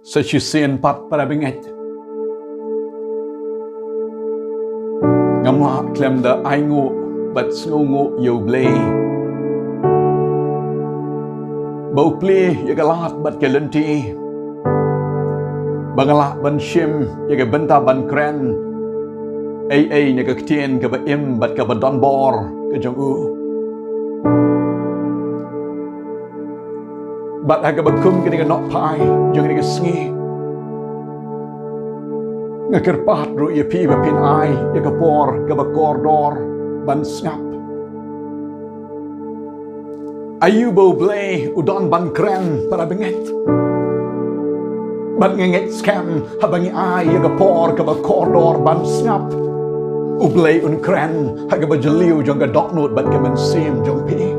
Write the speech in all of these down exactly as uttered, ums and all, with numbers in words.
Sa shisien pat, para bangeit, ngam lah khlem da ainguh bad sngewnguh ïa U Blei ba u plie ïa ka lad bad ka lynti ba nga lah ban shim ïa ka bynta ban kren ei ei na ka ktien kaba im bad kaba don bor ka jong u. Bad ha kaba kum kane ka nohphai jong kane ka sngi, nga kyrpad ruh ïa phi ba phin ai ïa ka por kaba kordor ban sngap. Aïu ba U Blei u don ban kren, para bangeit? Bad nga ngeit skhem haba ngi ai ïa ka por kaba kordor ban sngap, U Blei un kren ha kaba jylliew jong ka dohnud bad ka mynsiem jong phi.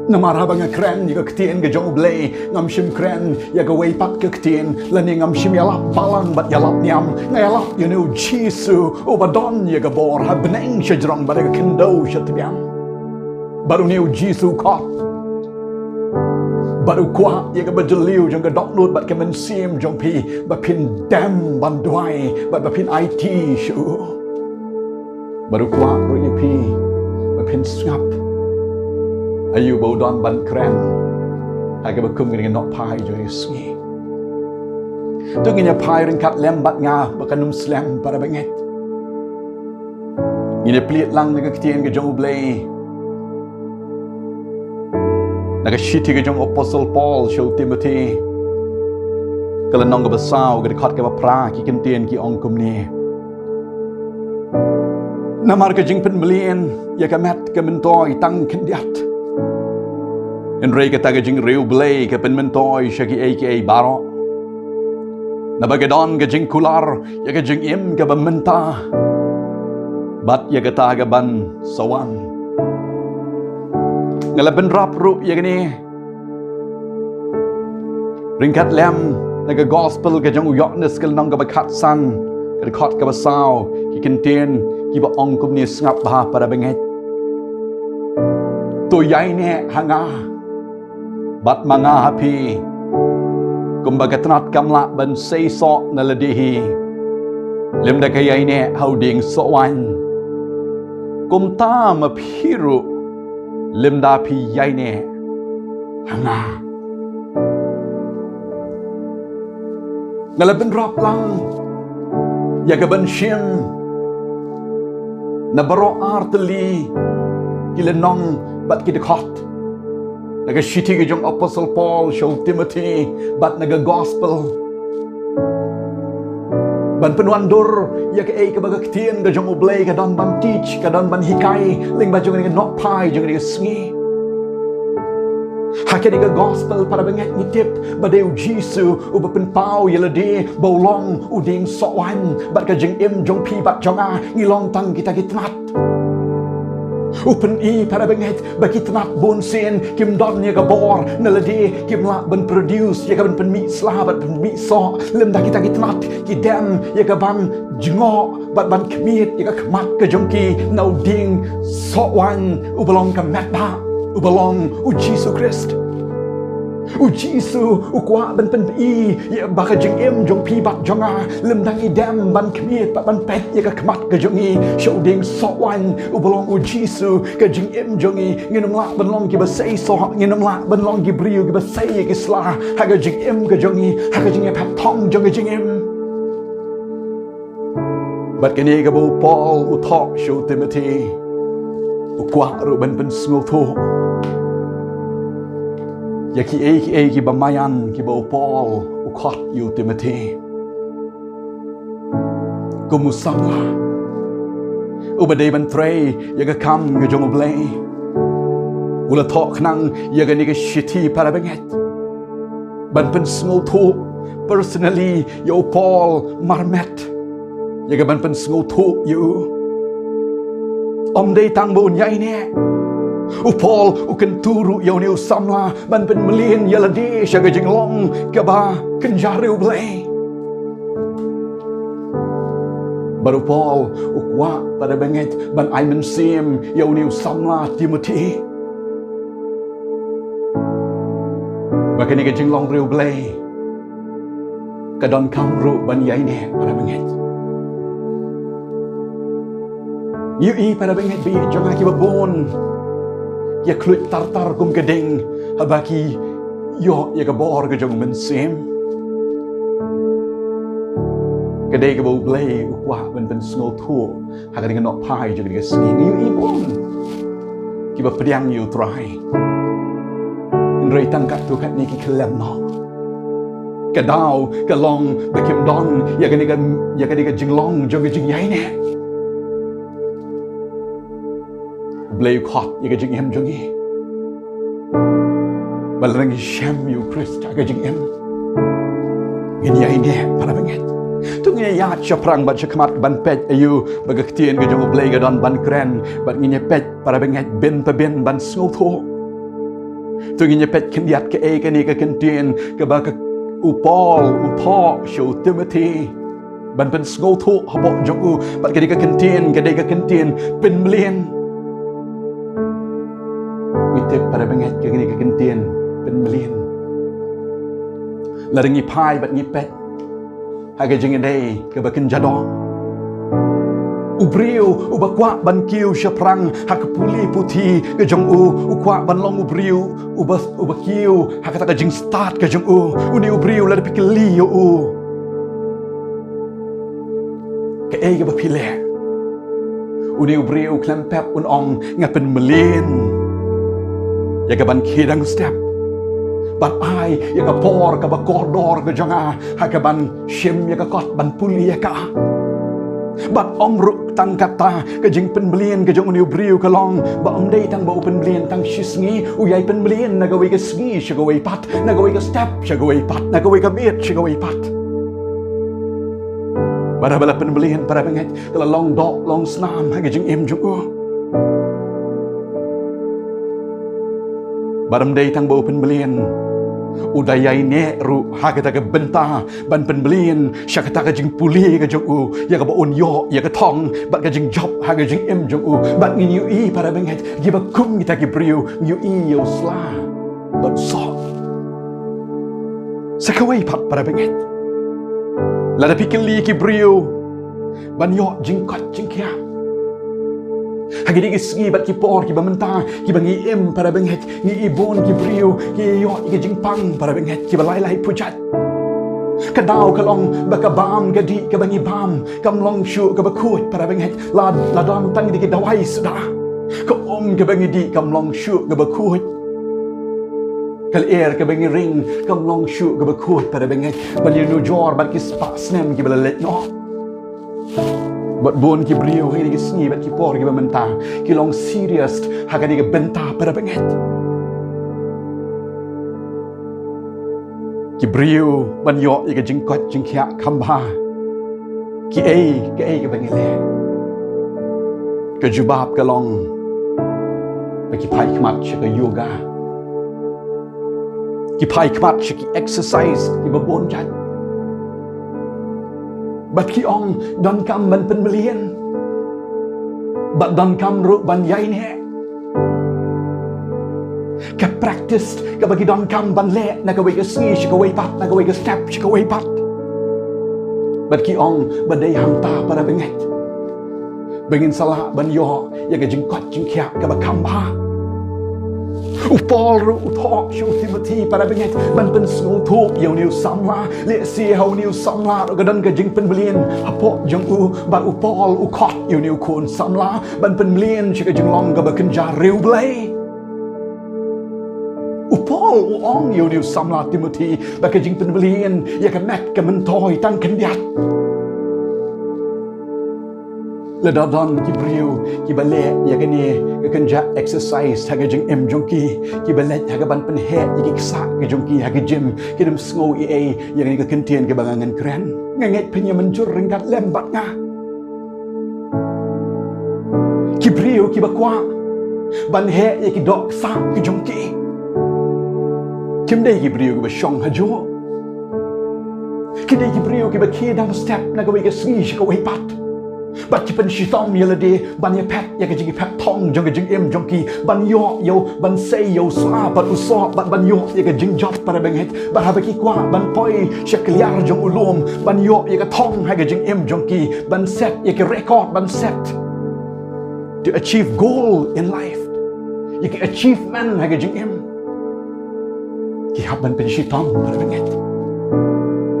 Namar haba nga kren ïa ka ktien ka jong U Blei, ngam shym kren ïa kawei pat ka ktien, lane ngam shym ïalap balang bad ïalap niam. Nga ïalap ïa une U Jisu uba don ïa ka bor ha bneng sha jrong bad ha ka khyndew sha tbian. Bad une U Jisu u khot bad u kwah ïa kaba jylliew jong ka dohnud bad ka mynsiem jong phi ba phin dem ban duwai bad ba phin aiti sha u. Bad u kwah ruh ïa phi ba phin sngap aïu ba u don ban kren ha kaba kum kane ka nohphai jong kane ka sngi. To ngin ïa phai ryngkat lem bad nga ba kan ym slem, para bangeit. Ngin ïa plie lang na ka ktien ka jong U Blei na ka shithi ka jong u Apostol Paul sha u Timothi, ka lynnong kaba saw, ka dkhot kaba phra, ki kyntien ki ong kumne: Namar ka jingpynmlien ïa ka met ka myntoi tang khyndiat, hynrei kata ka jingriewblei ka pynmyntoi sha kiei kiei baroh. Naba ka don ka jingkular ïa ka jingim kaba mynta bad ïa kata kaban sa wan. Nga la bynrap ruh ïa kane ryngkat lem na ka Gospel ka jong u Ïoannis, ka lynnong kaba khatsan, ka dkhot kaba saw, ki kyntien kiba ong kumne, sngap bha, para bangeit: To ïaineh ha nga bad ma nga ha phi, kumba ka tnat kam lah ban seisoh na lade hi lymda ka ïaineh ha u dieng sohwaiñ, kumta ma phi ruh lymda phi ïaineh ha nga. Nga la bynrap lang ïa kaban shim na baroh ar tylli ki lynnong bad ki dkhot na ka shithi ka jong u Apostol Paul sha u Timothi bad na ka Gospel, ban pynwandur ïa kaei kaba ka ktien ka jong U Blei ka don ban teach, ka don ban hikai lyngba jong kane ka nohphai jong kane ka sngi. Ha kane ka Gospel, para bangeit, ngi tip ba dei u Jisu uba pynpaw ïa lade ba u long u dieng sohwaiñ, bad ka jingim jong phi bad jong nga ngi long tang kita ki tnat. U pyni, para bangeit, ba ki tnat bunsien kim don ïa ka bor na lade, kim lah ban produce ïa ka ban pynmih sla bad pynmih soh, lymda kita ki tnat ki dem ïa ka ban jngoh bad ban khmied ïa ka khmat ka jong ki na u dieng sohwaiñ uba long ka metbah, uba long u Jisu Khrist. U Jisu u kwah ban pyni ïa ba ka jingim jong phi bad jong nga, lymda ngi dem ban khmied bad ban peit ïa ka khmat ka jong ngi sha u dieng sohwaiñ uba long u Jisu, ka jingim jong ngi ngin ym lah ban long kiba seisoh, ngin ym lah ban long ki briew kiba sei ïa ki sla ha ka jingim ka jong ngi, ha ka jingïaphet thong jong ka jingim. Bad kane kaba u Paul u thoh sha u Timothi, u kwah ruh ban pynsngewthuh ïa kiei kiei kiba maïan kiba u Paul u khot ïa u Timothi. Kum u samla uba dei ban trei ïa ka kam ka jong U Blei, u la thoh khnang ïa kane ka shithi, para bangeit, ban pynsngewthuh personally ïa u Paul marmet, ïa ka ban pynsngewthuh ïa u. Ym dei tang ba un ïaineh, u Paul u kyntu ruh ïa une u samla ban pynmlien ïa lade sha ka jinglong kaba kynja riewblei. Bad u Paul u kwah, para bangeit, ban ai mynsiem ïa une u samla Timothi ba kane ka jinglong riewblei Ka donkam ruh ban ïaineh, para bangeit. Ïohi, para bangeit, ba ïeit jong nga, kiba bun ki ïa khluit tar-tar kum ka ding haba ki ïoh ïa ka bor ka jong U Mynsiem. Ka dei kaba U Blei u kwah ban pynsngewthuh ha kane ka nohphai jong kane ka sngi. Ngi ïohi bun kiba pdiang ïa U Trai, hynrei tang katto katne ki khlem noh. Ka daw ka long ba kim don ïa kane ka, ïa kane ka jinglong jong ka jingïaineh. U Blei u khot ïa ka jingim jong ngi. Ba lada ngi shem ïa U Khrist ha ka jingim, ngin ïaineh, para bangeit. To ngin ïaid shaphrang bad shakhmat ban peit aïu ba ka ktien ka jong U Blei ka don ban kren, bad ngin ïa peit, para bangeit, bin pa bin ban sngewthuh. To ngin ïa peit khyndiat kaei kane ka kyntien kaba ka, u Paul u thoh sha u Timothy ban pynsngewthuh hapoh jong u, bad ka dei ka kyntien, ka dei ka kyntien pynmlien. Ngi tip, para bangeit, ka dei ka kyntien pynmlien. Lada ngi phai bad ngi peit ha ka jingïadei kaba kynja doh, u briew uba kwah ban kiew shaphrang ha ka pule puthi ka jong u, u kwah ban long u briew uba, uba kiew ha kata ka jingstad ka jong u. Une u briew, lada phi kylli ïa u, kaei kaba phi leh, une u briew khlem pep un ong, nga pynmlien ïa kaban khie dang step, bad ai ïa ka por kaba kordor ka jong nga ha kaban shim ïa ka kot ban pule ïa ka. Bad ym ruh tang katta, ka jingpynmlien ka jong une u briew ka long ba ym dei tang ba u pynmlien tang shi sngi, u ïai pynmlien na kawei ka sngi sha kawei pat, na kawei ka step sha kawei pat, na kawei ka miet sha kawei pat. Bad haba la pynmlien, para bangeit, ka la long doh long snam ha ka jingim jong u. Bad ym dei tang ba u pynmlien, u da ïaineh ruh ha kata ka bynta ban pynmlien sha kata ka jingpule ka jong u, ïa kaba un ïoh ïa ka thong bad ka jingjop ha ka jingim jong u. Bad ngin ïohi, para bangeit, kiba kum kita ki briew, ngi ïohi ïa u sla bad u soh. Sa kawei pat, para bangeit, lada phi kylli ki briew ban ïoh jingkoit jingkhiah ha kine ki sngi bad ki por kiba mynta kiba ngi im, para bangeit, ngi i bun ki briew ki ïoh ïa ki jingpang, para bangeit, kiba lai lai pujat. Ka daw ka long ba ka bam ka dih kaba ngi bam kam long shuh kaba khuid, para bangeit. La, la don tang da ki dawai suda, ka um kaba ngi dih kam long shuh kaba khuid. Ka lyer kaba ngi ring kam long shuh kaba khuid, para bangeit, ban ïanujor bad ki spah snem kiba la leit noh. Bad bun ki briew ha kine ki sngi bad ki por kiba mynta ki long serious ha kane ka bynta, para bangeit. Ki briew ban ïoh ïa ka jingkoit jingkhiah kham bha, kiei kiei kaba ngi leh. Ka jubab ka long ba ki phai khmat sha ka yoga, ki phai khmat sha ki exercise kiba bun jait. Bad ki ong, donkam ban pynmlien, bad donkam ruh ban ïaineh. Ka practice kaba ki donkam ban leh na kawei ka sngi sha kawei pat, na kawei ka step sha kawei pat. Bad ki ong ba dei hangta, para bangeit, ba ngin sa lah ban ïoh ïa ka jingkoit jingkhiah kaba kham bha. U Paul ruh u thoh sha u Timothy, para bangeit, ban pynsngewthuh ïa une u samla. Lehse ha une u samla ruh ka don ka jingpynmlien hapoh jong u, bad u Paul u khot ïa une u khun samla ban pynmlien sha ka jinglong kaba kynja riewblei. U Paul u ong ïa une u samla Timothy ba ka jingpynmlien ïa ka met ka myntoi tang khyndiat. Lada don ki briew kiba leh ïa kane ka kynja exercise ha ka jingim jong ki, kiba leit ha kaban pynheh ïa ki ksah ki jong ki ha ka gym, kim sngew ei ei ïa kane ka kyntien kaba nga ngan kren. Nga ngeit phin ïa mynjur ryngkat lem bad nga. Ki briew kiba kwah ban heh ïa ki doh ksah ki jong ki, kim dei ki briew kiba shong hajuh. Ki dei ki briew kiba khie dang step na kawei ka sngi sha kawei pat. Bad ki pynshitom ïa lade ban ïaphet ïa ka jingïaphet thong jong ka jingim jong ki, ban ïoh ïa u, ban sei ïa u sla bad u soh, bad ban ïoh ïa ka jingjop para bangeit. Bad haba ki kwah ban poi sha kliar jong u lum, ban ïoh ïa ka thong ha ka jingim jong ki, ban set ïa ka record, ban set to achieve goal in life, ïa ka achievement ha ka jingim, ki hap ban pynshitom para bangeit.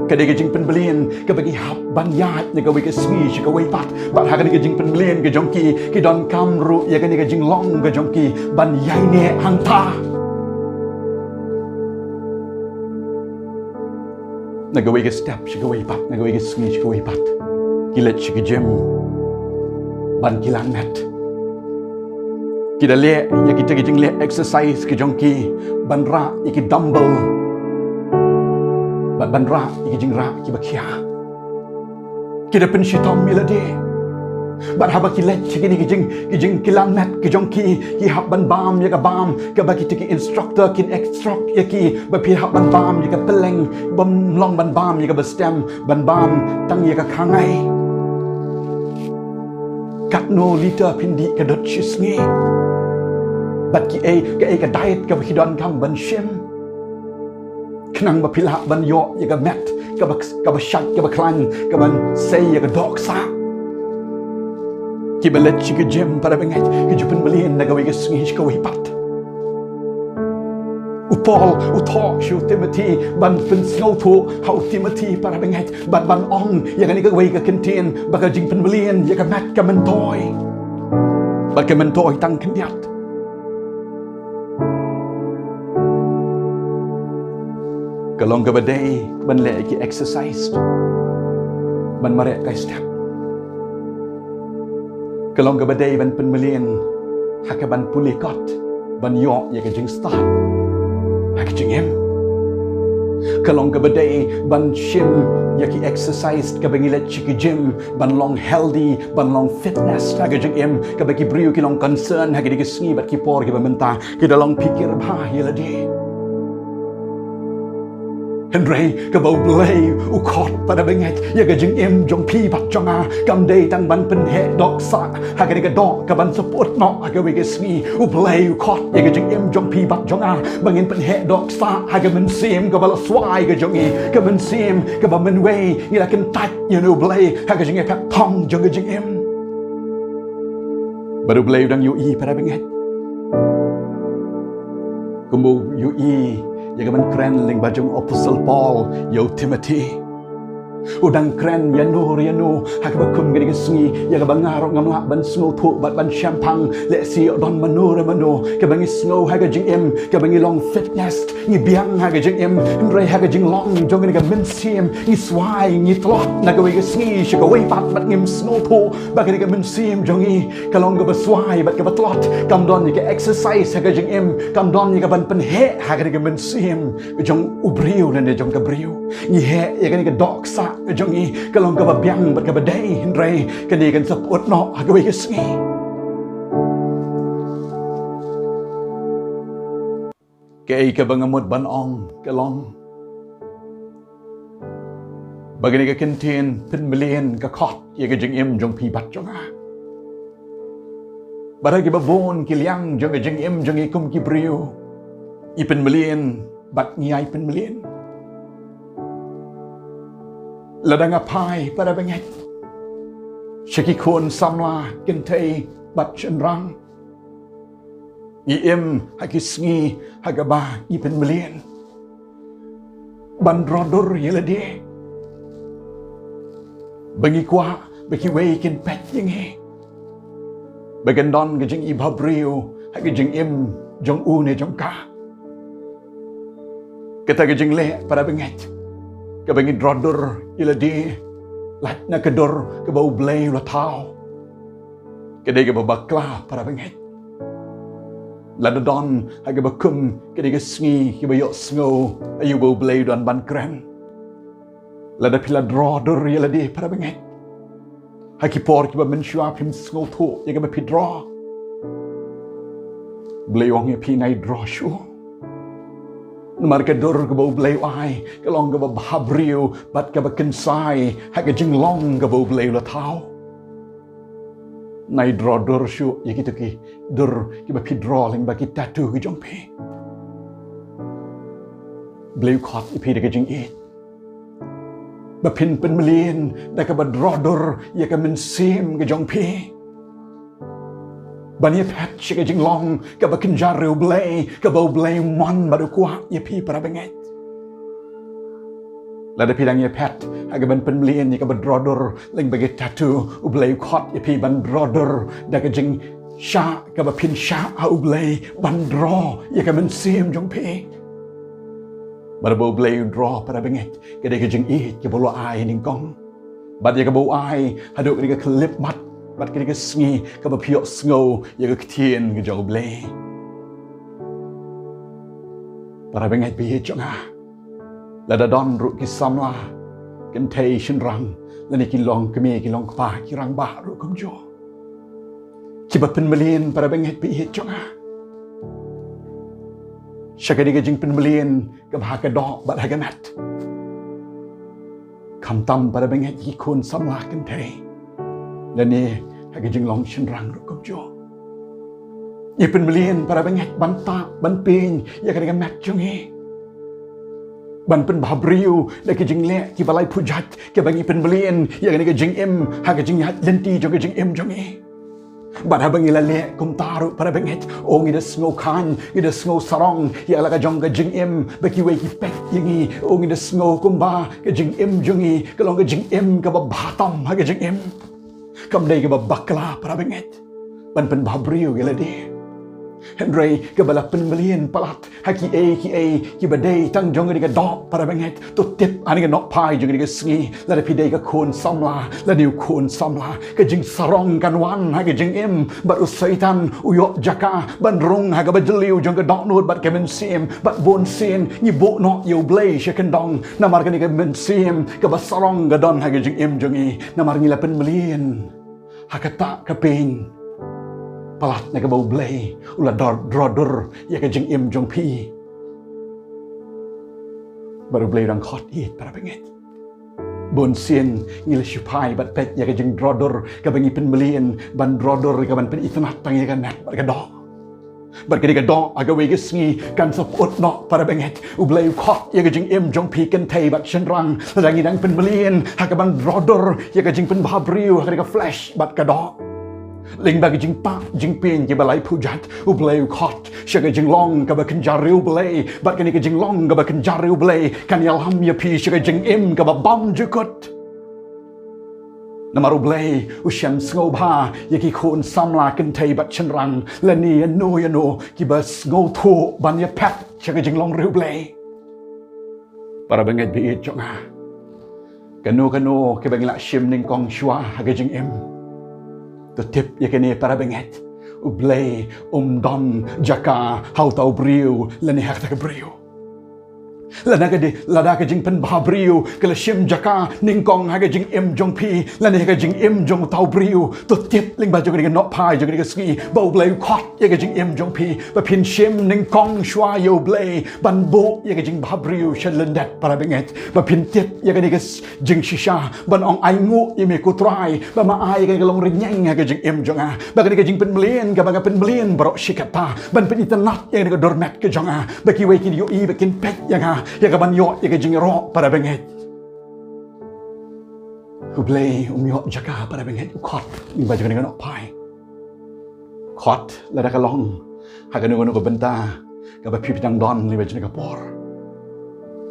Ka dei ka jingpynbeit kaba ki hap ban ïaid na kawei ka sngi sha kawei pat. Bad ha kane ka jingpynbeit ka jong ki, ki donkam ruh ïa kane ka jinglong ka jong ki ban ïaineh hangta. Na kawei ka step sha kawei pat, na kawei ka sngi sha kawei pat, ki leit sha ka gym ban kylan met. Ki da leh ïa kita ki jingleh exercise ki jong ki, ban rah ïa ki dumbbell, ban, ban rah ïa ki jingrah kiba khia. Ki da pynshitom ïa lade. Bad haba ki leit sha kine ki jing, ki jingkylan met ki jong ki, ki hap ban bam ïa ka bam kaba kita ki instructor kin instruct ïa ki, ba phi hap ban bam ïa ka pylleng bym long ban bam ïa kaba stem, ban bam tang ïa ka khangai. Katno liter phin dih ka dud shi sngi? Bad kiei, kaei ka diet kaba phi donkam ban shim, khnang ba phi lah ban ïoh ïa ka met kaba, kaba shait, kaba khlaiñ, kaban sei ïa ka dohksah. Kiba leit sha ka gym para bangeit, ki ju pynbeit na kawei ka sngi sha kawei pat. U Paul u thoh sha u Timothy ban pynsngewthuh ha u Timothy para bangeit, bad ban ong ïa kane kawei ka kyntien, ba ka jingpynbeit ïa ka met ka myntoi, bad ka myntoi tang khyndiat. Ka long kaba dei ban leh ki exercise, ban mareh kai step. Ka long kaba dei ban pynbeit ha kaban pule kot, ban ïoh ïa ka jingstad ha ka jingim. Ka long kaba dei ban shim ïa ki exercise kaba ngi leit sha ki gym, ban long healthy, ban long fitness ha ka jingim, kaba ki briew ki long concern ha kine ki sngi bad ki por kiba mynta, ki da long pyrkhat bha ïa lade. Hynrei kaba U Blei u khot para bangeit ïa ka jingim jong phi bad jong nga, kam dei tang ban pynheh dohksah ha kane ka doh kaban sopot noh ha kawei ka sngi. U Blei u khot ïa ka jingim jong phi bad jong nga ba ngin pynheh dohksah ha ka mynsiem kaba la swai ka jong ngi, ka mynsiem kaba mynwei ngi la kyntait ïa U Blei ha ka jingïaphet thong jong ka jingim. Bad U Blei u dang ïohi para bangeit. Kumba u ïohi ïa kaban kren lyngba jong u Apostol Paul ïa u Timothy. U dang kren ïano ïano ha kaba kum kane ka sngi, ïa kaba nga ruh ngam lah ban sngewthuh bad ban shemphang, lehse don mano re mano kaba ngi sngew ha ka jingim, kaba ngi long fitness, ngi biang ha ka jingim, hynrei ha ka jinglong jong kane ka mynsiem ngi swai, ngi tlot na kawei ka sngi sha kawei pat, bad ngim sngewthuh ba kane ka mynsiem jong ngi ka long kaba swai bad kaba tlot. Kam don ïa ka exercise ha ka jingim, kam don ïa kaban pynheh ha kane ka mynsiem jong u briew lane jong ka briew. Ngi heh ïa kane ka dohksah jong ngi, ka long kaba biang bad kaba dei, hynrei kane kan sopot noh ha kawei ka sngi. Kaei kaba nga mut ban ong ka long ba kane ka kyntien pynbeit ka khot ïa ka jingim jong phi bad jong nga. Bad ha kiba bun ki liang jong ka jingim jong ngi kum ki briew, i pynbeit bad ngi ai pynbeit. Lada nga phai para bangeit sha ki khun samla kynthei bad shynrang, ngi im ha ki sngi ha kaba ngi pynbeit ban droh dur ïa lade, ba ngi kwah ba kiwei kin peit ïa ngi ba kan don ka jingibhabriew ha ka jingim jong u ne jong ka. Kata ka jingleh para bangeit kaba ngi droh dur ïa lade lait na ka dur kaba U Blei u la thaw, ka dei kaba bakla para bangeit. Lada don ha kaba kum kane ka sngi kiba ïohsngew aïu ba U Blei u don ban kren, lada phi la droh dur ïa lade para bangeit, ha ki por kiba mynshuwa phim sngewthuh ïa kaba phi droh, U Blei u ong ïa phi, nai droh shuh. Namar ka dur kaba U Blei u ai ka long kaba bhabriew bad kaba kynsai ha ka jinglong kaba U Blei u la thaw. Nai draw dur shuh ïa kito ki dur kiba phi draw lyngba ki tattoo ki jong phi. Blei u khot ïa phi da ka jingïeit ba phin pynmlien da kaba draw dur ïa ka mynsiem ka jong phi, ban ïa phet sha ka jinglong kaba kynja ri u Blei, kaba u Blei u mon bad u kwah ïa phi para bangeit. Lada phi dang ïa phet ha kaban pynmlien ïa kaba draw dur lyngba ki tattoo, u Blei u khot ïa phi ban draw dur da ka jingshah kaba phin shah ha u Blei ban draw ïa ka mynsiem jong phi. Bad ba u Blei u draw para bangeit, ka dei ka jingïeit kaba u la ai nyngkong. Bad ïa kaba u ai haduh ka dei ka khyllipmat bad ka dei ka sngi kaba phi ïohsngew ïa ka ktien ka jong u Blei. Para bangeit ba ïeit jong nga, lada don ruh ki samla kynthei shynrang lane ki long kmie ki long kpa, ki rangbah ruh kumjuh, kiba pynmlien para bangeit ba ïeit jong nga sha ka dei ka jingpynmlien kaba ha ka doh bad ha ka met. Khamtam para bangeit ki khun samla kynthei lane ha ka jinglong shynrang ruh kumjuh, ïa pynmlien para bangeit ban tah ban pyn ïa ka dei ka met jong ngi, ban pynbha briew da ki jingleh kiba lai pujat, kiba ngi pynmlien ïa ka dei ka jingim ha ka jingïaid lynti jong ka jingim jong ngi. Bad haba ngi la leh kumta ruh para bangeit, o ngi da sngew khan, ngi da sngew sarong ïa la ka jong ka jingim, ba kiwei ki peit ïa ngi, o ngi da sngew kumba ka jingim jong ngi ka long ka jingim kaba bha tam ha ka jingim. Kam dei kaba bakla para bangeit ban pynbha briew ïa lade. Hynrei kaba la pynmlien palat ha kiei kiei kiba dei tang jong ka dei ka doh para bangeit. To tip ha kane ka nongpai jong ka dei ka sngi, lada phi dei ka khun samla lane u khun samla, ka jingsarong kan wan ha ka jingim, bad u Soitan u ïoh jaka ban rung ha kaba jylliew jong ka dohnud bad ka mynsiem. Bad bun sien ngi buh noh ïa u Blei sha kyndong namar kane ka mynsiem kaba sarong ka don ha ka jingim jong ngi, namar ngi la pynmlien ha kata ka pyn palat na kaba u Blei u la dor, draw dur ïa ka jingim jong phi. Bad u Blei u dang khot ïa para bangeit. Bun sien ngi la shu phai bad peit ïa ka jingdraw dur kaba ngi pynmlien ban draw dur ïa kaban pynitynnad tang ïa ka met bad ka doh. Bad ka dei ka doh ha kawei ka sngi kan sa pyut noh para bangeit. U Blei u khot ïa ka jingim jong phi kynthei bad shynrang, lada ngi dang pynmlien ha kaban draw dur ïa ka jingpynbha briew ha ka dei ka flesh bad ka doh. Lyngba ka jingtah jingpyn kiba lai pujat, u Blei u khot sha ka jinglong kaba kynja ri u Blei, bad kane ka jinglong kaba kynja ri u Blei kan ïalam ïa phi sha ka jingim kaba bymjukut. Namar u Blei u shem sngewbha ïa ki khun samla kynthei bad shynrang lane ïano ïano kiba sngewthuh ban ïa phet sha ka jinglong ri u Blei. Para bangeit ba ïeit jong nga, kano kano kaba ngi la shim nyngkong shuwa ha ka jingim, to tip ïa kane para bangeit, u Blei um don jaka ha uta u briew lane ha kata ka briew. Lada ka dei, lada ka jingpynbha briew ka la shim jaka nyngkong ha ka jingim jong phi lane ha ka jingim jong uta u briew, to tip lyngba jong kane ka nongpai jong kane ka sngi ba u Blei u khot ïa ka jingim jong phi ba phin shim nyngkong shuwa ïa u Blei ban buh ïa ka jingbha briew sha lyndet para bangeit, ba phin tip ïa kane ka s-, jingshisha ban ong, ainguh ïa me ko Trai ba ma ai ïa kane ka longrynïeng ha ka jingim jong nga, ba kane ka jingpynmlien kaba nga pynmlien baroh shi katta ban pynitynnad ïa kane ka dormet ka jong nga, ba kiwei kin ïohi, ba kin peit ïa nga ïa kaban ïoh ïa ka jingïaroh para bangeit. U Blei um ïoh jaka para bangeit, u khot lyngba jong kane ka nongpai. Khot lada ka long ha kano kano ka bynta kaba phi, phi dang don lyngba jong kane ka por.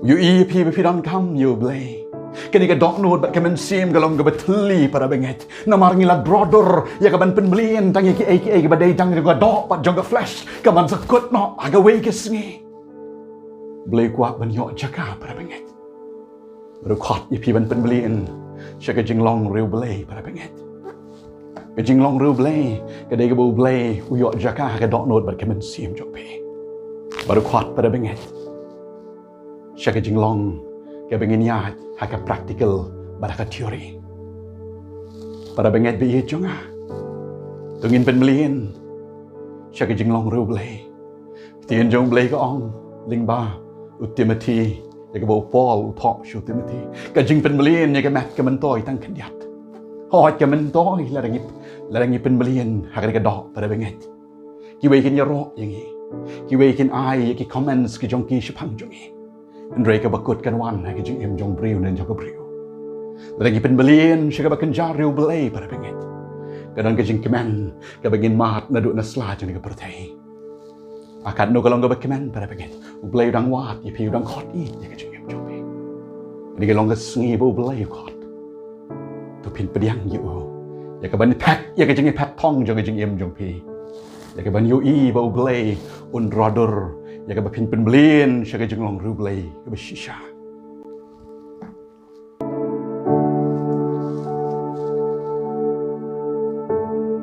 U ïohi ïa phi ba phi donkam ïa u Blei. Kane ka dohnud bad ka mynsiem ka long kaba thylli para bangeit. Namar ngi la draw dur ïa kaban pynmlien tang ïa kiei kiei kiba dei tang jong ka doh bad jong ka flesh, kaban sa kut noh ha kawei ka sngi. U Blei u kwah ban ïoh jaka para bangeit. Bad u khot ïa phi ban pynmlien sha ka jinglong ri u Blei para bangeit. Ka jinglong ri u Blei ka dei kaba u Blei u ïoh jaka ha ka dohnud bad ka mynsiem jong phi. Bad u khot para bangeit sha ka jinglong kaba ngin ïaid ha ka practical bad ha ka theory. Para bangeit ba ïeit jong nga, to ngin pynmlien sha ka jinglong ri u Blei. Ktien jong u Blei ka ong lyngba u Timothy, ïa kaba u Paul u thoh sha u Timothy, ka jingpynmlien ïa ka met ka myntoi tang khyndiat. Hooid, ka myntoi lada ngi, lada ngi pynmlien ha kane ka doh, para bangeit, kiwei kin ïaroh ïa ngi, kiwei kin ai ïa ki comments ki jong ki shaphang jong ngi. Hynrei kaba kut kan wan ha ka jingim jong u briew ne jong ka briew. Lada ngi pynmlien sha kaba kynja riewblei, para bangeit, ka don ka jingkmen kaba ngin mad naduh na sla jong ka pyrthei. Katno ka long kaba kmen, para bangeit, U Blei u dang wad ïa phi, u dang khot ïa ka jingim jong phi. Kane ka long ka sngi ba U Blei u khot. To phin pdiang ïa u, ïa kaban phet ïa ka jingphet thong jong ka jingim jong phi, ïa kaban ïohi ba U Blei un ïarap ïa kaba phin pynmlien sha ka jinglong riewblei kaba shisha.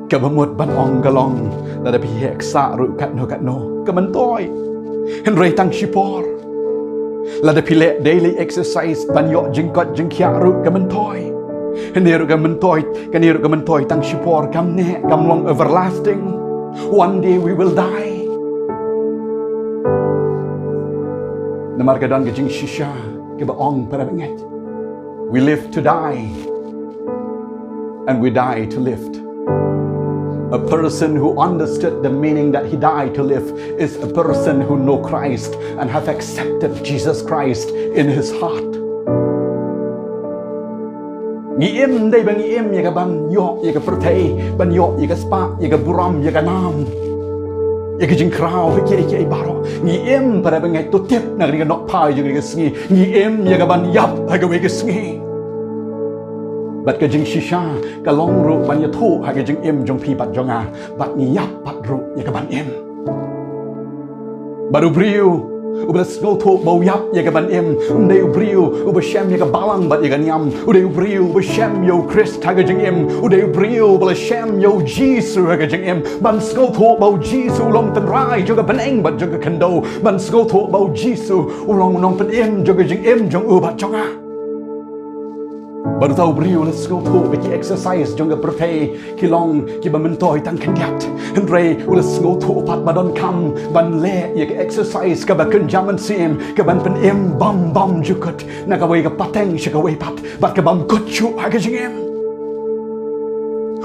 Kaba mut ban ong ka long, lada phi heh ksah ruh katno katno, ka myntoi. Hynrei tang shipor. Lada phi leh daily exercise ban ïoh jingkoit jingkhiah ruh, ka myntoi. Hynrei ruh ka myntoi, kane ruh ka myntoi tang shipor, kam neh, kam long everlasting. One day we will die. Namar ka don ka jingshisha kaba ong, para bangeit, we live to die, and we die to live. A person who understood the meaning that he died to live is a person who know Christ and have accepted Jesus Christ in his heart. Ngi im, ym dei ba ngi im ïa kaban ïoh ïa ka pyrthei, ban ïoh ïa ka spah, ïa ka burom, ïa ka nam, ïa ka jingkhraw, ïa kiei kiei baroh. Ngi im, para bangeit, to tip na kane ka nohphai jong kane ka sngi, ngi im ïa kaban ïap ha kawei ka sngi. Bad ka jingshisha ka long ruh ban ïathuh ha ka jingim jong phi bad jong nga, bad ngi ïap pat ruh ïa kaban im. Bad u briew uba la sngewthuh ba u ïap ïa kaban im, um dei u briew uba shem ïa ka balang bad ïa ka niam. U dei u briew uba shem ïa u Khrist ha ka jingim. U dei u briew uba la shem ïa u Jisu ha ka jingim. Ban sngewthuh ba u Jisu u long tynrai jong ka bneng bad jong ka khyndew. Ban sngewthuh ba u Jisu u long u nongpynim jong ka jingim jong u bad jong nga. Bad uta u briew u la sngewthuh ba ki exercise jong ka pyrthei ki long kiba myntoi tang khyndiat. Hynrei u la sngewthuh pat ba donkam ban leh ïa ka exercise kaba kynja mynsiem, kaban pynim bam bam jukut na kawei ka pateng sha kawei pat, bad ka bam kut shuh ha ka jingim.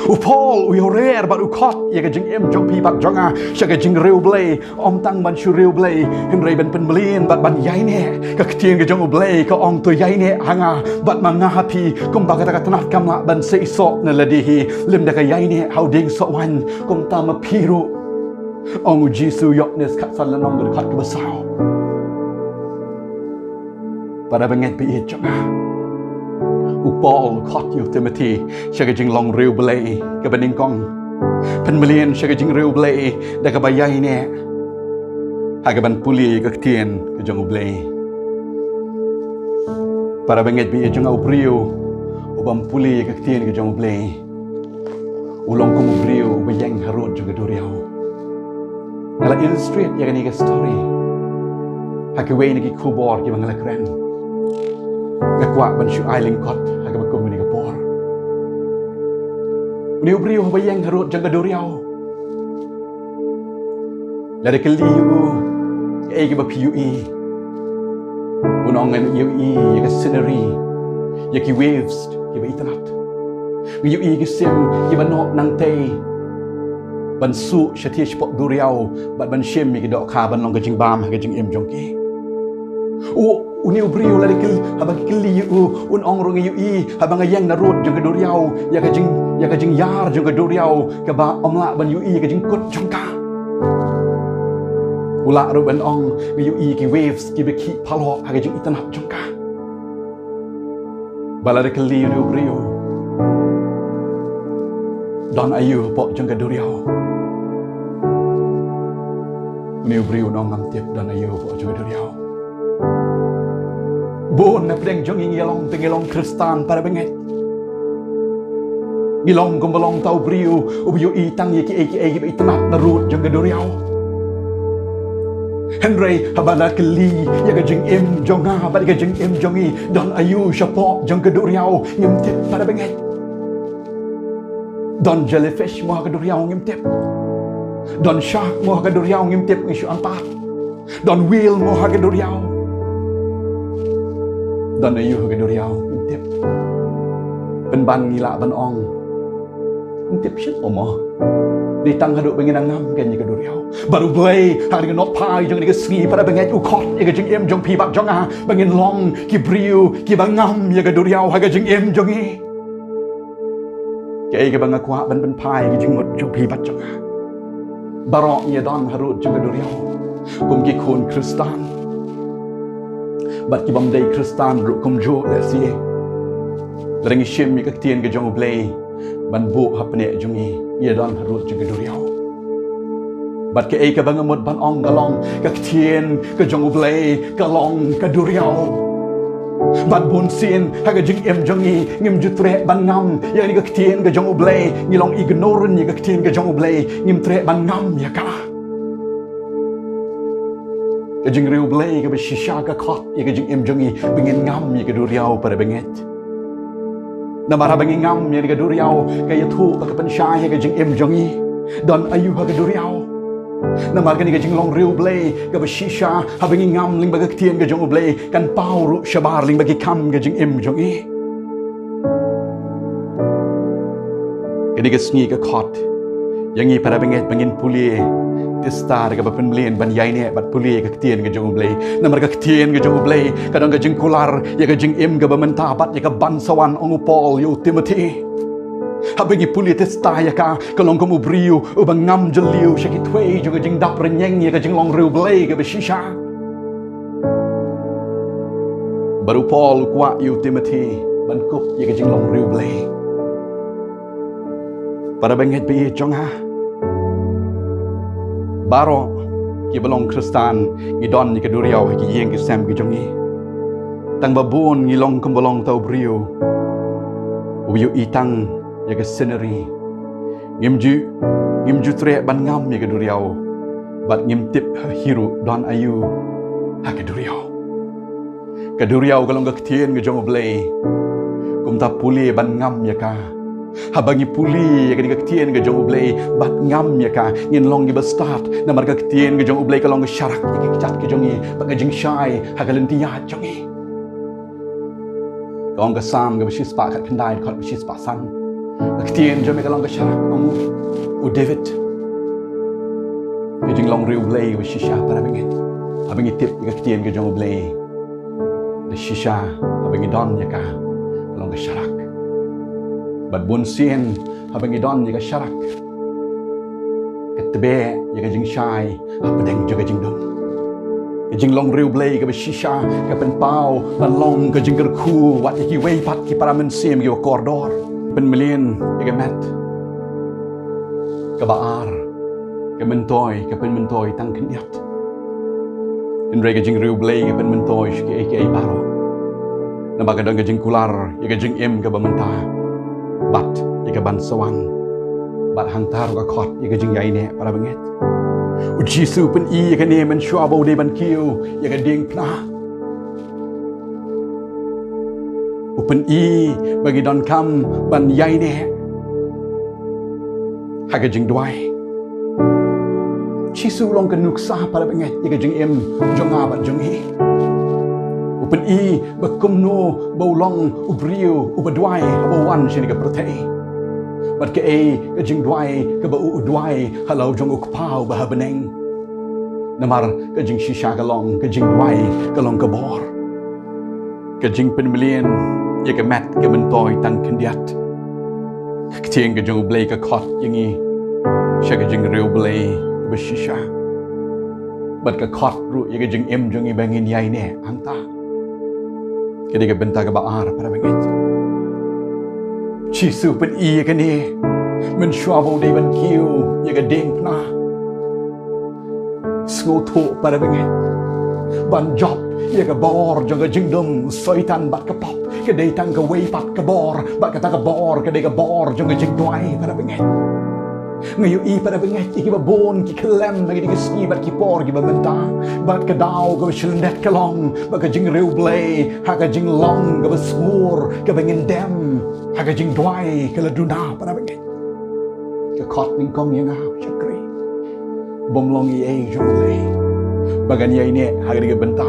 U Paul u ïoh rer bad u khot ïa ka jingim jong phi bad jong nga sha ka jingriewblei. Ym tang ban shu riewblei, hynrei ban pynmlien bad ban ïaineh. Ka ktien ka jong U Blei ka ong, to ïaineh ha nga bad ma nga ha phi, kumba kata ka tnat kam lah ban seisoh na lade hi lymda ka ïaineh ha u dieng soh waiñ, kumta ma phi ruh, ong u Jisu. Ïoannis khatsan lynnong, dkhot kaba saw. Para bangeit ba ïeit jong nga, u Paul u khot ïa u Timothi sha ka jinglong riewblei kaba nyngkong. Pynmlien sha ka jingriewblei da kaba ïaineh ha kaban pule ïa ka ktien ka jong U Blei. Para bangeit ba ïeit jong nga, u briew u bym pule ïa ka ktien ka jong U Blei u long kum u briew uba ïeng harud jong ka duriaw. Nga la illustrate ïa kane ka story ha kiwei na ki khubor kiba nga la kren. Nga kwah ban shu ai lyngkot ha kaba kum kane ka por. Une u briew uba ïeng harud jong ka duriaw, lada kylli ïa u kaei kaba phi ïohi, un ong, nga ïohi ïa ka scenery, ïa ki waves kiba itynnat. Nga ïohi ki sim kiba noh nangtei ban suh shathie shapoh duriaw bad ban shim ïa ki dohkha ban long ka jingbam ha ka jingim jong ki. U, une u briew lada kylli, haba ki kylli ïa u, un ong ruh, nga ïohi haba nga ïeng narud jong ka duriaw ïa ka jing, ïa ka jingïar jong ka duriaw kaba ym lah ban ïohi ïa ka jingkut jong ka. U lah ruh ban ong, nga ïohi ki waves kiba khih phalok ha ka jingitynnat jong ka. Bad lada kylli une u briew, don aïu hapoh jong ka duriaw, une u briew un ong, ngam tip don aïu hapoh jong ka duriaw. Bun na pdeng jong ngi ngi long te ngi long Khristan, para bangeit. Ngi long kumba long uta u briew uba ïohi tang ïa kiei kiei kiba itynnat narud jong ka duriaw. Hynrei haba la kylli ïa ka jingim jong nga bad ïa ka jingim jong ngi, don aïu shapoh jong ka duriaw, ngim tip, para bangeit. Don jellyfish mo ha ka duriaw, ngim tip. Don shark mo ha ka duriaw, ngim tip, ngi shu antad. Don whale mo ha ka duriaw. Don aïu ha ka duriaw, ngim tip. Pynban ngi lah ban ong, ngim tip shit mo. Dei tang haduh ba ngin nang ngam kein ïa ka duriaw. Bad U Blei ha kane ka nohphai jong kane ka sngi, para bangeit, u khot ïa ka jingim jong phi bad jong nga ba ngin long ki briew kiba ngam ïa ka duriaw ha ka jingim jong ngi. Kaei kaba nga kwah ban pynphai ha ka jingmut jong phi bad jong nga, baroh ngi don harud jong ka duriaw kum ki khun Khristan bad ki bym dei Khristan ruh kumjuh lehse. Lada ngi shim ïa ka ktien ka jong U Blei ban buh hapdeng jong ngi, ngi don harud jong ka duriaw. Bad kaei kaba nga mut ban ong ka long, ka ktien ka jong U Blei ka long ka duriaw. Bad bunsien ha ka jingim jong ngi ngim ju treh ban ngam ïa kane ka ktien ka jong U Blei, ngi long ignorant ïa ka ktien ka jong U Blei, ngim treh ban ngam ïa ka. Ka jingriewblei kaba shisha ka khot ïa ka jingim jong ngi ba ngin ngam ïa ka duriaw, para bangeit. Namar haba ngi ngam ïa ka duriaw, ka ïathuh ba ka pynshai ha ka jingim jong ngi. Don aïu ha ka duriaw? Namar kane ka jinglong riewblei kaba shisha, haba ngi ngam lyngba ka ktien ka jong U Blei, kan paw ruh shabar lyngba ki kam ka jingim jong ngi. Kane ka sngi ka khot ïa ngi, para bangeit, ba ngin pule, tista da kaba pynmlien ban ïaineh bad pule ïa ka ktien ka jong U Blei. Namar ka ktien ka jong U Blei ka don ka jingkular ïa ka jingim kaba mynta bad ïa ka ban sa wan, ong u Paul ïa u Timothi. Haba ngi pule tista ïa ka, ka long kum u briew uba ngam jylliew sha ki thwei jong ka jingdap rynïeng ïa ka jinglong riewblei kaba shisha. Bad u Paul u kwah ïa u Timothi ban kup ïa ka jinglong riewblei. Para bangeit ba ïeit jong nga, baroh kiba long Khristan ngi don ïa ka duriaw ha ki ïing ki sem ki jong ngi. Tang ba bun ngi long kumba long uta u briew uba ïohi tang ïa ka scenery. Ngim ju, ngim ju treh ban ngam ïa ka duriaw bad ngim tip hi ruh don aïu ha ka duriaw. Ka duriaw ka long ka ktien ka jong U Blei. Kumta pule ban ngam ïa ka. Haba ngi pule ïa kane ka ktien ka jong U Blei bad ngam ïa ka, ngin long kiba stad. Namar ka ktien ka jong U Blei ka long ka sharak ïa ki kjat ki jong ngi bad ka jingshai ha ka lynti ïaid jong ngi. Ka ong ka Salm kaba shispah khatkhyndai, dkhot ba shispah san. Ka ktien jong me ka long ka sharak, ong u David. Ka jinglong riewblei kaba shisha, para bangeit, haba ngi tip ïa ka ktien ka jong U Blei. Da shisha haba ngi don ïa ka, ka long ka sharak. Bad bunsien haba ngi don ïa ka sharak, ka tbeh ïa ka jingshai hapdeng jong ka jingdum. Ka jinglong riewblei kaba shisha ka pynpaw ban long ka jingkyrkhu wat ïa kiwei pat ki para mynsiem kiba kordor. Pynmlien ïa ka met kaba ar, ka myntoi ka pynmyntoi tang khyndiat. Hynrei ka jingriewblei ka pynmyntoi sha kiei kiei baroh. Namar ka don ka jingkular ïa ka jingim kaba mynta bad ïa ka ban sa wan. Bad hangta ruh ka khot ïa ka jingïaineh, para bangeit. U Jisu u pyni ïa kane mynshuwa ba u dei ban kiew ïa ka diengphna. U pyni ba ngi donkam ban ïaineh ha ka jingduwai. Jisu u long ka nuksa, para bangeit, ïa ka jingim jong nga bad jong phi. U pyni ba kumno ba u long u briew uba duwai haba u wan shane ka pyrthei. Bad kaei ka jingduwai kaba u duwai ha la u jong u Kpa uba ha bneng. Namar ka jingshisha ka long, ka jingduwai ka long ka bor. Ka jingpynmlien ïa ka met ka myntoi tang khyndiat. Ka ktien ka jong U Blei ka khot ïa ngi sha ka jingriewblei kaba shisha. Bad ka khot ruh ïa ka jingim jong ngi ba ngin ïaineh hangta. Ka dei ka bynta kaba ar, para bangeit. Jisu u pyni ïa kane mynshuwa ba u dei ban kiew ïa ka diengphna. Sngewthuh, para bangeit, ban jop ïa ka bor jong ka jingdum, Soitan bad ka pop, ka dei tang kawei pat ka bor, bad kata ka bor ka dei ka bor jong ka jingduwai, para bangeit. Nga ïohi, para bangeit, ïa kiba bun ki khlem ha kine ki sngi bad ki por kiba mynta. Bad ka daw kaba shlyndet ka long ba ka jingriewblei ha ka jinglong kaba sngur kaba ngin dem ha ka jingduwai ka la duna, para bangeit. Ka khot nyngkong ïa nga, u shakri, bym long ei ei jong U Blei ba ngan ïaineh ha kane ka bynta.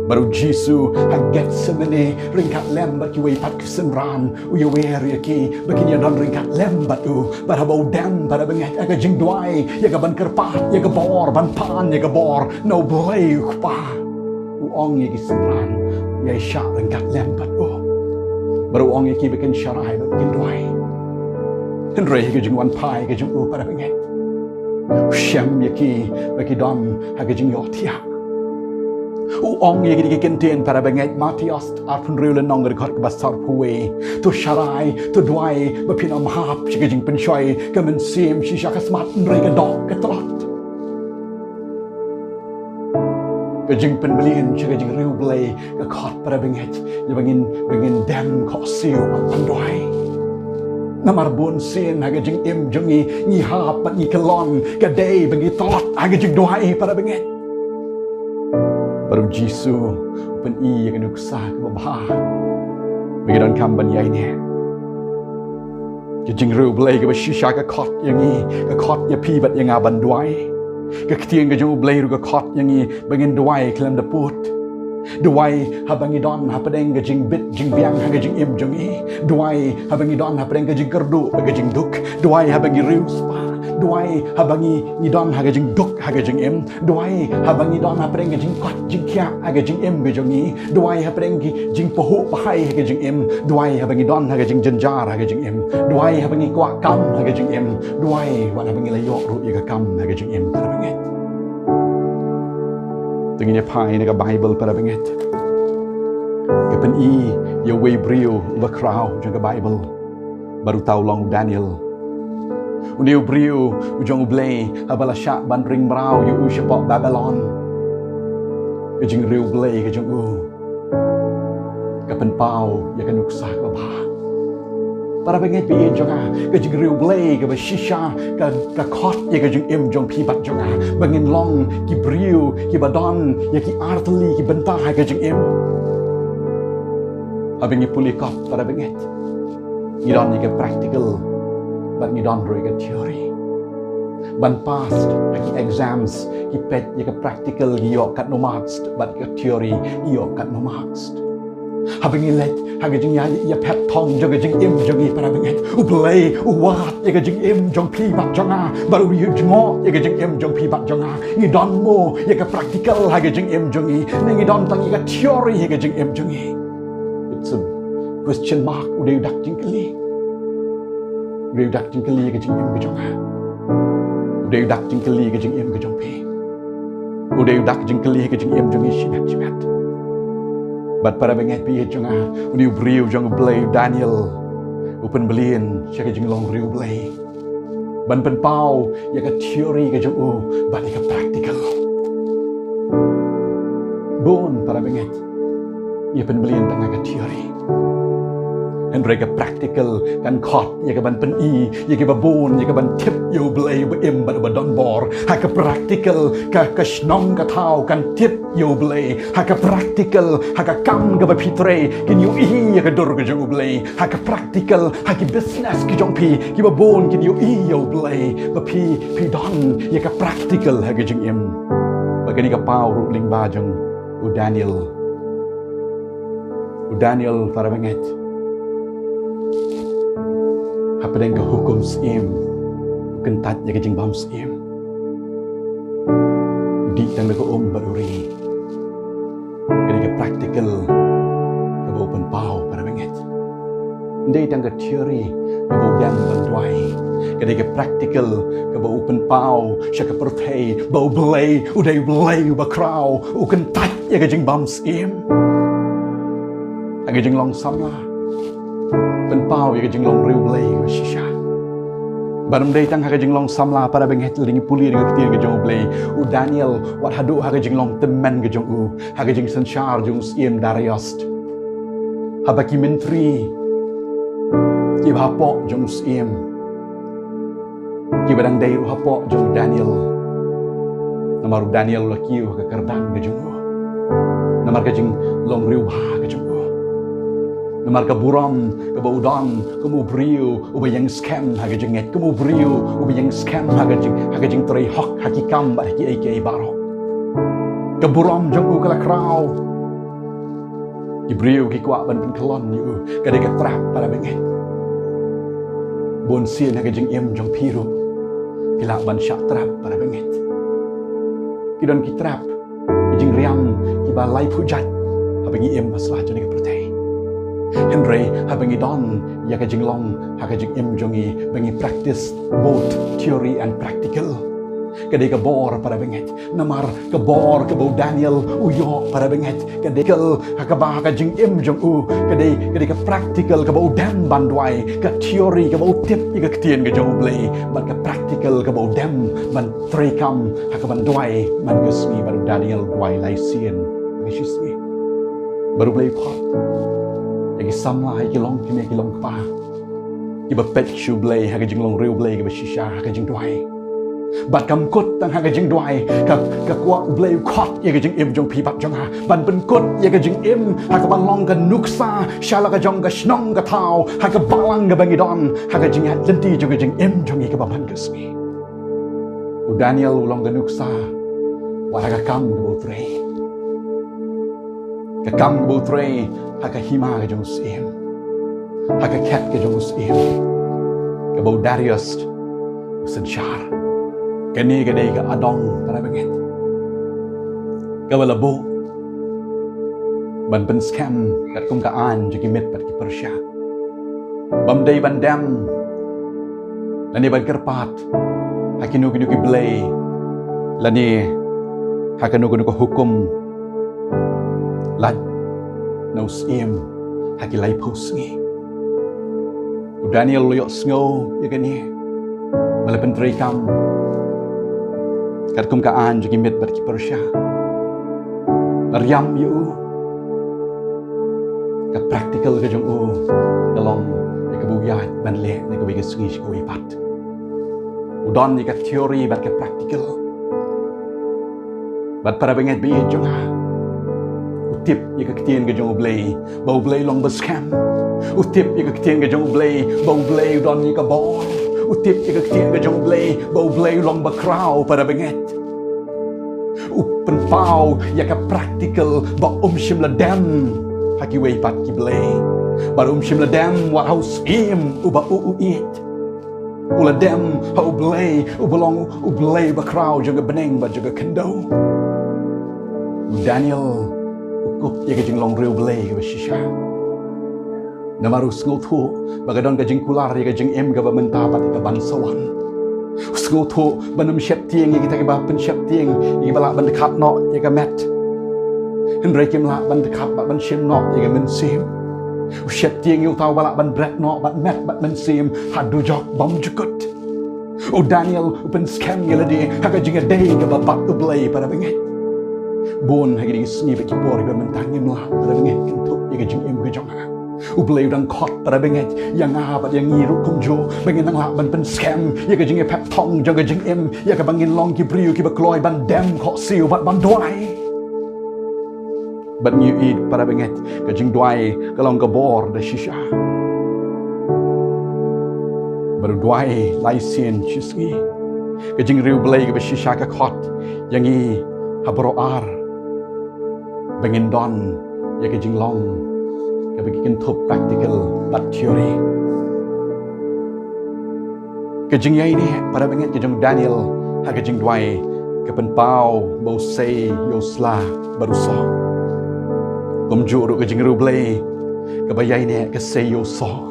Bad u Jisu ha Gethsemane ryngkat lem bad kiwei pat ki synran, u ïawer ïa ki ba kin ïadon ryngkat lem bad u. Bad haba u dem, para bangeit, ha ka jingduwai ïa ka ban kyrpad ïa ka bor, ban pan ïa ka bor na U Blei U Kpa, u ong ïa ki synran, ïai shah ryngkat lem bad u. Bad u ong ïa ki ba kin sharai bad ba kin duwai. Hynrei ha ka jingwan phai ka jong u, para bangeit, u shem ïa ki ba ki don ha ka jingïohthiah. U ong ïa kine ki kyntien, para bangeit, Mathaios arphew hynriew lynnong, ka dkhot kaba sanphew wei: To sharai, to duwai ba phin ym hap sha ka jingpynshoi ka mynsiem shisha ka smat, hynrei ka doh ka tlot. Ka jingpynmlien sha ka jingriewblei ka khot, para bangeit, ïa ba ngin, ba ngin dem khohsiew ban duwai. Namar bunsien ha ka jingim jong ngi, ngi hap bad ngi kyllon, ka dei ba ngi tlot ha ka jingduwai, para bangeit. Bad u Jisu u pyni ïa ka nuksa kaba bha ba ngi donkam ban ïaineh. Ka jingriewblei kaba shisha ka khot ïa ngi, ka khot ïa phi bad ïa nga ban duwai. Ka ktien ka jong U Blei ruh ka khot ïa ngi ba ngin duwai khlem da pud. Duwai haba ngi don hapdeng ka jingbit jingbiang ha ka jingim jong ngi. Duwai haba ngi don hapdeng ka jingkyrduh bad ka jingduk. Duwai haba ngi riewspah. Duwai haba ngi, ngi don ha ka jingduk ha ka jingim. Duwai haba ngi don hapdeng ka jingkoit jingkhiah ha ka jingim ka jong ngi. Duwai hapdeng ki jingpahuh pahai ha ka jingim. Duwai haba ngi don ha ka jingjynjar ha ka jingim. Duwai haba ngi kwah kam ha ka jingim. Duwai wat haba ngi la ïoh ruh ïa ka kam ha ka jingim, para bangeit. To ngin ïa phai na ka Baibl, para bangeit. Ka pyni ïa uwei u briew uba khraw jong ka Baibl. Bad uta u long u Daniel. Une u briew u jong U Blei, haba la shah ban ring mraw ïa u shapoh Babilon, ka jingriewblei ka jong u ka pynpaw ïa ka nuksa kaba bha. Para bangeit ba ïeit jong nga, ka jingriewblei kaba shisha ka, ka khot ïa ka jingim jong phi bad jong nga ba ngin long ki briew kiba don ïa ki artylli ki bynta ha ka jingim. Haba ngi pule kot, para bangeit, ngi don ïa ka practical bad ngi don ruh ïa ka theory. Ban pass ha ki exams, ki peit ïa ka practical, ngi ïoh katno marks, bad ka theory, ngi ïoh katno marks. Haba ngi leit ha ka jingïaphet thong jong ka jingim jong ngi, para bangeit, U Blei u wad ïa ka jingim jong phi bad jong nga, bad u ïohjngoh ïa ka jingim jong phi bad jong nga. Ngi don mo ïa ka practical ha ka jingim jong ngi, ne ngi don tang ïa ka theory ha ka jingim jong ngi? It's a question mark. U dei u dak jingkylli. U dei u dak jingkylli ha ka jingim ka jong nga. U dei u dak jingkylli ha ka jingim ka jong phi. U dei u dak jingkylli ha ka jingim jong ngi shimet shimet. Bad, para bangeit ba ïeit jong nga, une u briew jong U Blei, u Daniel, u pynmlien sha ka jinglong riewblei ban pynpaw ïa ka theory ka jong u bad ïa ka practical. Bun, para bangeit, ngi pynmlien tang ha ka theory, hynrei ka practical kan khot ïa ka ban pyni ïa kiba bun ïa ka ban tip ïa U Blei uba im bad uba donbor. Ha ka practical, ka, ka shnong ka thaw kan tip ïa U Blei. Ha ka practical, ha ka kam kaba phi trei, kin ïohi ïa ka dur ka jong U Blei. Ha ka practical, ha ki business ki jong phi, kiba bun kin ïohi ïa U Blei ba phi, phi don ïa ka practical ha ka jingim. Bad kane ka paw ruh lyngba jong u Daniel. U Daniel, para bangeit, hapdeng ka hukum syiem, u kyntait ïa ka jingbymsyiem. U dih tang da ka um bad u ri. Ka dei ka practical kaba u pynpaw, para bangeit. Ym dei tang ka theory kaba u dem ban duwai. Ka dei ka practical kaba u pynpaw sha ka pyrthei ba U Blei u dei U Blei uba khraw, u kyntait ïa ka jingbymsyiem. Ha ka jinglong samla, pynpaw ïa ka jinglong riewblei kaba shisha. Bad ym dei tang ha ka jinglong samla, para bangeit, lada ngi pule ïa ka ktien ka jong U Blei, u Daniel, wat haduh ha ka jinglong tymmen ka jong u, ha ka jingsynshar jong u syiem Darius, haba ki myntri kiba hapoh jong u syiem kiba dang dei ruh hapoh jong u Daniel. Namar u Daniel u la kiew ha ka kyrdan ka jong u. Namar ka jinglong riewbha ka jong u. Namar ka burom kaba u don kum u briew uba ïeng skhem ha ka jingngeit, kum u briew uba ïeng skhem ha ka jing, ha ka jingtrei hok ha ki kam bad ha kiei kiei baroh. Ka burom jong u ka la khraw. Ki briew ki kwah ban pynkyllon ïa u. Ka dei ka trap, para bangeit. Bun sien ha ka jingim jong phi ruh, phi lah ban shah trap, para bangeit. Ki don ki trap, ki jingriam kiba laiphew jait haba ngi im ha sla jong kane ka pyrthei. Hynrei haba ngi don ïa ka jinglong ha ka jingim jong ngi ba ngi practice both theory and practical, ka dei ka bor, para bangeit. Namar ka bor kaba u Daniel u ïoh, para bangeit, ka dei ka, ha kaba ha ka jingim jong u, ka dei, ka dei ka practical kaba u dem ban duwai, ka theory kaba u tip ïa ka ktien ka jong U Blei, bad ka practical kaba u dem ban treikam ha kaban duwai man ka sngi. Bad u Daniel u duwai lai sien ha ka shi sngi. Bad U Blei u khot ïa ki samla, ïa ki longkmie ki longkpa, kiba peit sha U Blei ha ka jinglong riewblei kaba shisha ha ka jingduwai. Bad kam kut tang ha ka jingduwai, ka, ka kwah U Blei u khot ïa ka jingim jong phi bad jong nga ban pynkut ïa ka jingim ha kaban long ka nuksa sha la ka jong ka shnong ka thaw, ha ka balang kaba ngi don, ha ka jingïaid lynti jong ka jingim jong ngi kaba man ka sngi. U Daniel u long ka nuksa wat ha ka kam kaba u trei. Ka kam kaba u trei ha ka hima ka jong u syiem, ha ka khet ka jong u syiem, kaba u Darius u synshar. Kane ka dei ka adong, para bangeit, kaba la buh ban pynskhem katkum ka aiñ jong ki Med bad ki Persia. Bym dei ban dem lane ban kyrpad ha kino kino ki blei, lane ha kano kano ka hukum lait na u syiem ha ki laiphew sngi. U Daniel u la ïohsngew ïa kane, ba la pyntreikam katkum ka aiñ jong ki Med bad ki Persia. La riam ïa u. Ka practical ka jong u ka long ïa kaba u ïaid ban leh na kawei ka sngi sha kawei pat. U don ïa ka theory bad ka practical. Bad para bangeit ba ïeit jong nga, u tip ïa ka ktien ka jong U Blei ba U Blei u long ba skhem. U tip ïa ka ktien ka jong U Blei ba U Blei u don ïa ka bor. U tip ïa ka ktien ka jong U Blei ba U Blei u long ba khraw, para bangeit. U pynpaw ïa ka practical ba um shym la dem ha kiwei pat ki blei, bad um shym la dem wat ha u syiem uba u, u ïeit. U la dem ha U Blei uba long U Blei ba khraw jong ka bneng bad jong ka khyndew. U Daniel u kup ïa ka jinglong riewblei kaba shisha. Namar u sngewthuh ba ka don ka jingkular ïa ka jingim kaba mynta bad ïa kaban sa wan. U sngewthuh ba ym sheptieng ïa kita kiba pynsheptieng ïa kiba lah ban dkhat noh ïa ka met, hynrei kim lah ban dkhat bad ban shim noh ïa ka mynsiem. U sheptieng ïa uta uba lah ban bret noh bad met bad mynsiem ha dujok bymjukut. U Daniel u pynskhem ïa lade ha ka jingïadei kaba bad U Blei, para bangeit. Bun ha kine ki sngi bad ki por kiba mynta ngim lah, para bangeit, kynthup ïa ka jingim ka jong nga. U Blei u dang khot, para bangeit, ïa nga bad ïa ngi ruh kumjuh, ba ngin nang lah ban pynskhem ïa ka jingïaphet thong jong ka jingim, ïa kaba ngin long ki briew kiba kloi ban dem khohsiew bad ban duwai. Bad ngi ïohi, para bangeit, ka jingduwai ka long ka bor da shisha. Bad u duwai lai sien shi sngi. Ka jingriewblei kaba shisha ka khot ïa ngi ha baroh ar ba ngin don ïa ka jinglong kaba ki kynthup practical bad theory. Ka jingïaineh, para bangeit, ka jong u Daniel ha ka jingduwai ka pynpaw ba u sei ïa u sla bad u soh. Kumjuh ruh ka jingriewblei kaba ïaineh ka sei ïa u soh.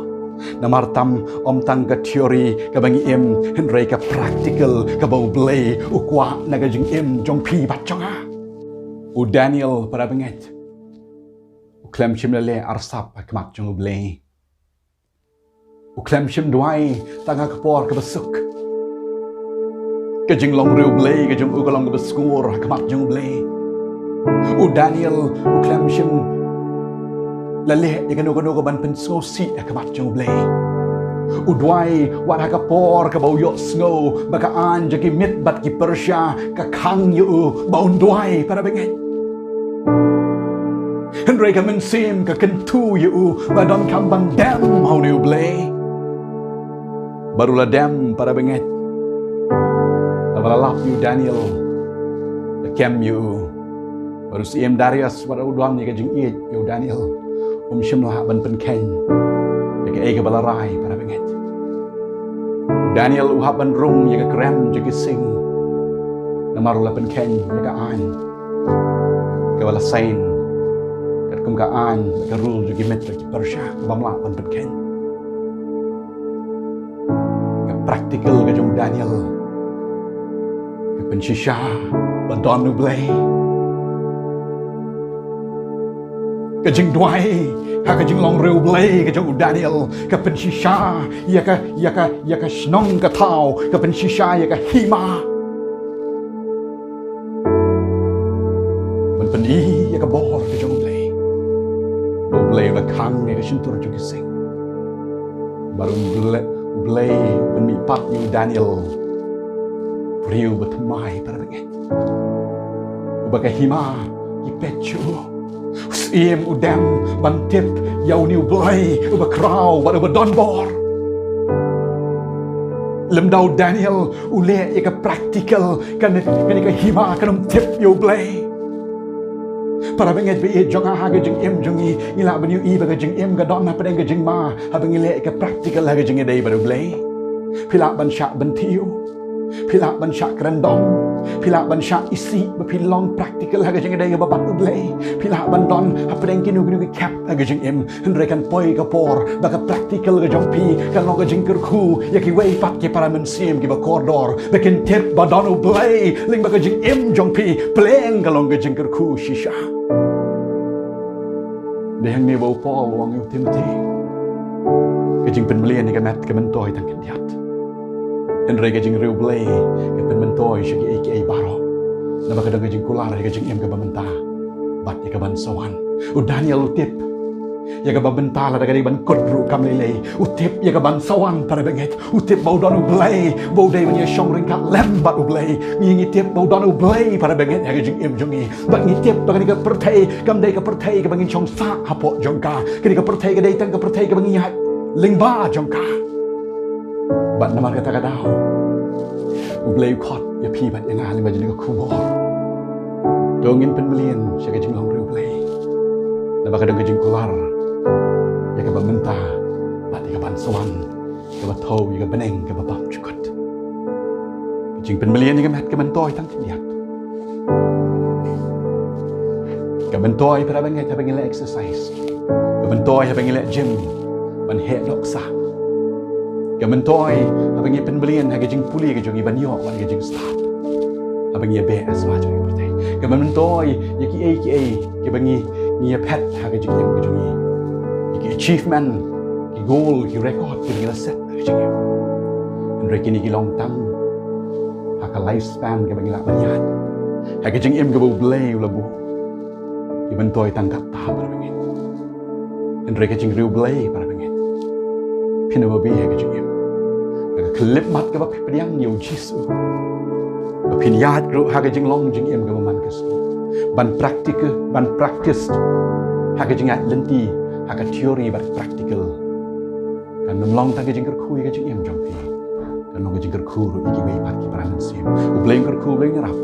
Namar tam, ym tang ka theory kaba ngi im, hynrei ka practical kaba U Blei u kwah na ka jingim jong phi bad jong nga. U Daniel, para bangeit, u khlem shym la leh arsap ha khmat jong U Blei. U khlem shym duwai tang ha ka por kaba suk. Ka jinglong riewblei ka jong u ka long kaba sngur ha khmat jong U Blei. U Daniel u khlem shym la leh ïa kano kano kaban pynsngewsih ha khmat jong U Blei. U duwai wat ha ka por kaba u ïohsngew ba ka aiñ jong ki Med bad ki Persia ka khang ïa u ba un duwai, para bangeit. Hynrei ka mynsiem ka kyntu ïa u ba donkam ban dem ha une U Blei. Bad u la dem, para bangeit. Haba la lap ïa u Daniel, la kem ïa u. Bad u syiem Darius wat u don ïa ka jingïeit ïa u Daniel. Um shym lah ban pynkheiñ ïa kaei kaba la rai, para bangeit. U Daniel u hap ban rung ïa ka krem jong ki sing namar u la pynkheiñ ïa ka aiñ kaba la sign katkum ka aiñ bad ka rule jong ki Medes bad ki Persia, kaba ym lah ban pynkheiñ. Ka practical ka jong u Daniel ka pynshisha ba don U Blei. Ka jingduwai ha ka jinglong riewblei ka jong u Daniel ka pynshisha ïa ka, ïa ka, ïa ka shnong ka thaw, ka pynshisha ïa ka hima ban pyni ïa ka bor ka jong U Blei. U Blei u la khang ïa ka shyntur jong ki sing. Bad U Blei, U Blei u pynmihpat ïa u Daniel, briew ba thymmai, para bangeit, uba ka hima ki peit shuh. U Syiem u dem ban tip ïa une U Blei uba khraw bad uba don bor. Lymda u Daniel u leh ïa ka practical, kane, kane ka hima kan ym tip ïa U Blei. Para bangeit ba ïeit jong nga, ha ka jingim jong ngi, ngi lah ban ïohi ba ka jingim ka don hapdeng ka jingma haba ngi leh ïa ka practical ha ka jingïadei bad U Blei. Phi lah ban shah bynthiew, phi lah ban shah kren dom, phi lah ban shah isih ba phi long practical ha ka jingïadei kaba bad U Blei. Phi lah ban don hapdeng kino kino ki khep ha ka jingim, hynrei kan poi ka por ba ka practical ka jong phi kan long ka jingkyrkhu ïa kiwei pat ki para mynsiem kiba kordor, ba kin tip ba don U Blei lyngba ka jingim jong phi. Pyrshang ka long ka jingkyrkhu shisha. Dei hangne ba u Paul u ong ïa u Timothy, ka jingpynmlien ïa ka met ka myntoi tang khyndiat, hynrei ka jingriewblei ka pynmyntoi sha kiei kiei baroh, naba ka don ka jingkular ïa ka jingim kaba mynta bad ïa kaban sa wan. U Daniel u tip ïa kaba mynta, lada ka dei ban kut ruh kam lei lei. U tip ïa kaban sa wan, para bangeit. U tip ba u don U Blei, ba u dei ban ïashong ryngkat lem bad U Blei. Ngi, ngi tip ba u don U Blei, para bangeit, ha ka jingim jong ngi. Bad ngi tip ba kane ka pyrthei kam dei ka pyrthei kaba ngin shong sah hapoh jong ka. Kane ka pyrthei ka dei tang ka pyrthei kaba ngi ïaid lyngba jong ka. Bad namar kata ka daw U Blei u khot ïa phi bad ïa nga lyngba jong kane ka khubor. To ngin pynmlien sha ka jinglong riewblei, naba ka don ka jingkular ïa kaba mynta bad ïa kaban sa wan, kaba thew ïa ka bneng kaba bymjukut. Ka jingpynmlien ïa ka met ka myntoi tang khyndiat. Ka myntoi, para bangeit, haba ngi leh exercise. Ka myntoi haba ngi leh gym ban heh dohksah. Ka myntoi haba ngi pynmlien ha ka jingpule ka jong ngi ban ïoh wan ka jingstad haba ngi ïabeh ha sla jong ka pyrthei. Ka myntoi ïa kiei kiei kiba ngi, ngi ïaphet ha ka jingim ka jong ngi, ïa ki achievement, ki goal, ki record kiba ngi la set ha ka jingim. Hynrei kine ki long tang ha ka lifespan kaba ngi lah ban ïaid. Ha ka jingim kaba U Blei u la buh, ki myntoi tang katta, para bangeit. Hynrei ka jingriewblei, para bangeit, phin ym ïohi ha ka jingim. Ka khyllipmat kaba phi pdiang ïa U Jisu, ba phin ïaid ruh ha ka jinglong jingim kaba man ka sngi, ban practice, ban practice ha ka jingïaid lynti, ha ka theory bad practical. Kan ym long tang ka jingkyrkhu ïa ka jingim jong phi, kan long ka jingkyrkhu ruh ïa kiwei pat ki para mynsiem. U Blei un kyrkhu, U Blei un ïarap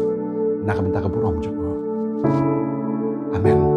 na ka bynta ka burom jong u. Amen.